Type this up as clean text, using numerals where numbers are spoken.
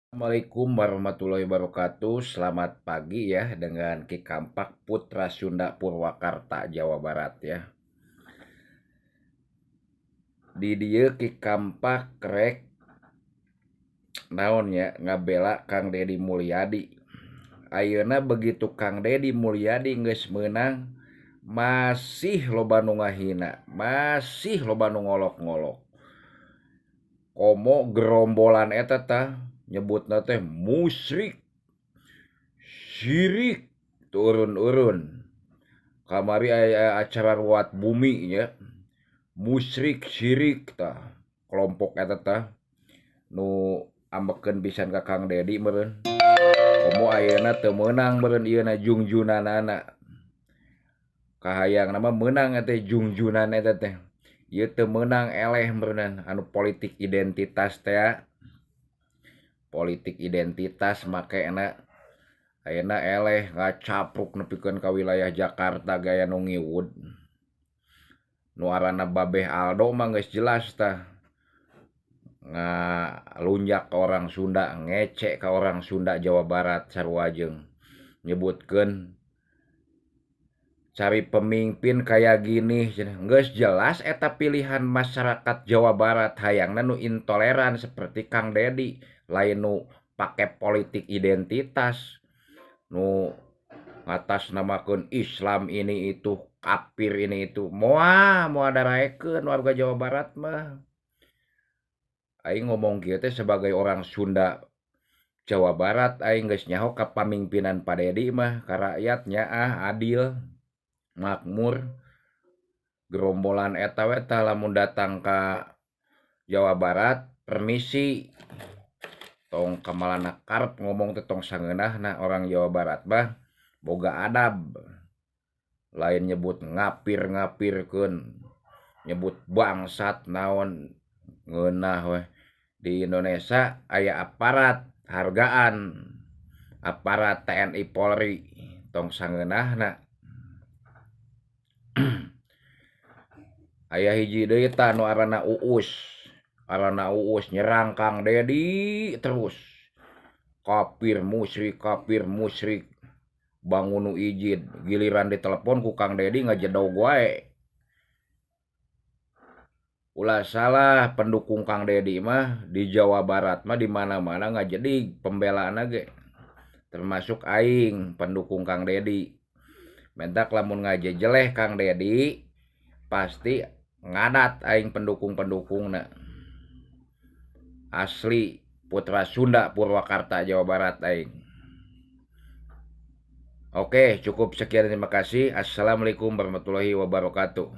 Assalamualaikum warahmatullahi wabarakatuh. Selamat pagi ya dengan Ki Kampak Putra Sunda Purwakarta Jawa Barat ya. Di dieu Ki Kampak rek naon ya ngabela Kang Dedi Mulyadi. Ayeuna begitu Kang Dedi Mulyadi geus meunang masih loba nu ngahina, masih loba nu ngolok-ngolok. Komo gerombolan eta tah nyebutna teh musyrik, syirik, turun-urun. Kamari aya acara ruat bumi nya, musyrik syirik tah kelompok eta tah nu ambekeun pisan ka Kang Dedi meureun. Komo ayeuna teu meunang meureun ieuna jungjunanana. Kahayangna mah meunang eta jungjunan eta teh. Ieu teu meunang eleh meureun anu politik identitas teh. Politik identitas makena ayeuna eleh ngacapruk nepikeun ka wilayah Jakarta gaya nu ngiwud. Nu aranna Babeh Aldo mah geus jelas tah. Ngalunjak ka orang Sunda, ngece ka orang Sunda Jawa Barat sarua jeung nyebutkeun cari pemimpin kayak gini cenah. Geus jelas eta pilihan masyarakat Jawa Barat hayangna nu intoleran seperti Kang Dedi, lain nu pake politik identitas nu ngatasnamakeun Islam ini itu, kafir ini itu. Moal moal daraekeun warga Jawa Barat mah. Aing ngomong kieu teh sebagai orang Sunda Jawa Barat, aing geus nyaho ka pamimpinan Pak Dedi mah ka rakyat nyaah adil, makmur. Gerombolan eta we tah lamun datang ka Jawa Barat permisi tong kamalana karep ngomong teh tong sangeunahna orang Jawa Barat mah boga adab. Lain nyebut ngapir-ngapirkeun, nyebut bangsat naon ngeunah weh. Di Indonesia aya aparat hargaan, aparat TNI Polri tong sangeunahna. Aya hiji deui tah nu aranna Uus. Aranna Uus nyerang Kang Dedi terus. Kafir musyrik, kafir musyrik. Bangun nu ijid, giliran ditelepon ku Kang Dedi ngajedog wae. Ulah salah pendukung Kang Dedi mah di Jawa Barat mah di mana-mana ngajedig pembelaanna ge. Termasuk aing pendukung Kang Dedi. Mentak lamun ngajejeleh Kang Dedi pasti ngadat aing pendukung-pendukungna. Asli putra Sunda Purwakarta Jawa Barat aing. Oke, cukup sekian, terima kasih. Assalamualaikum warahmatullahi wabarakatuh.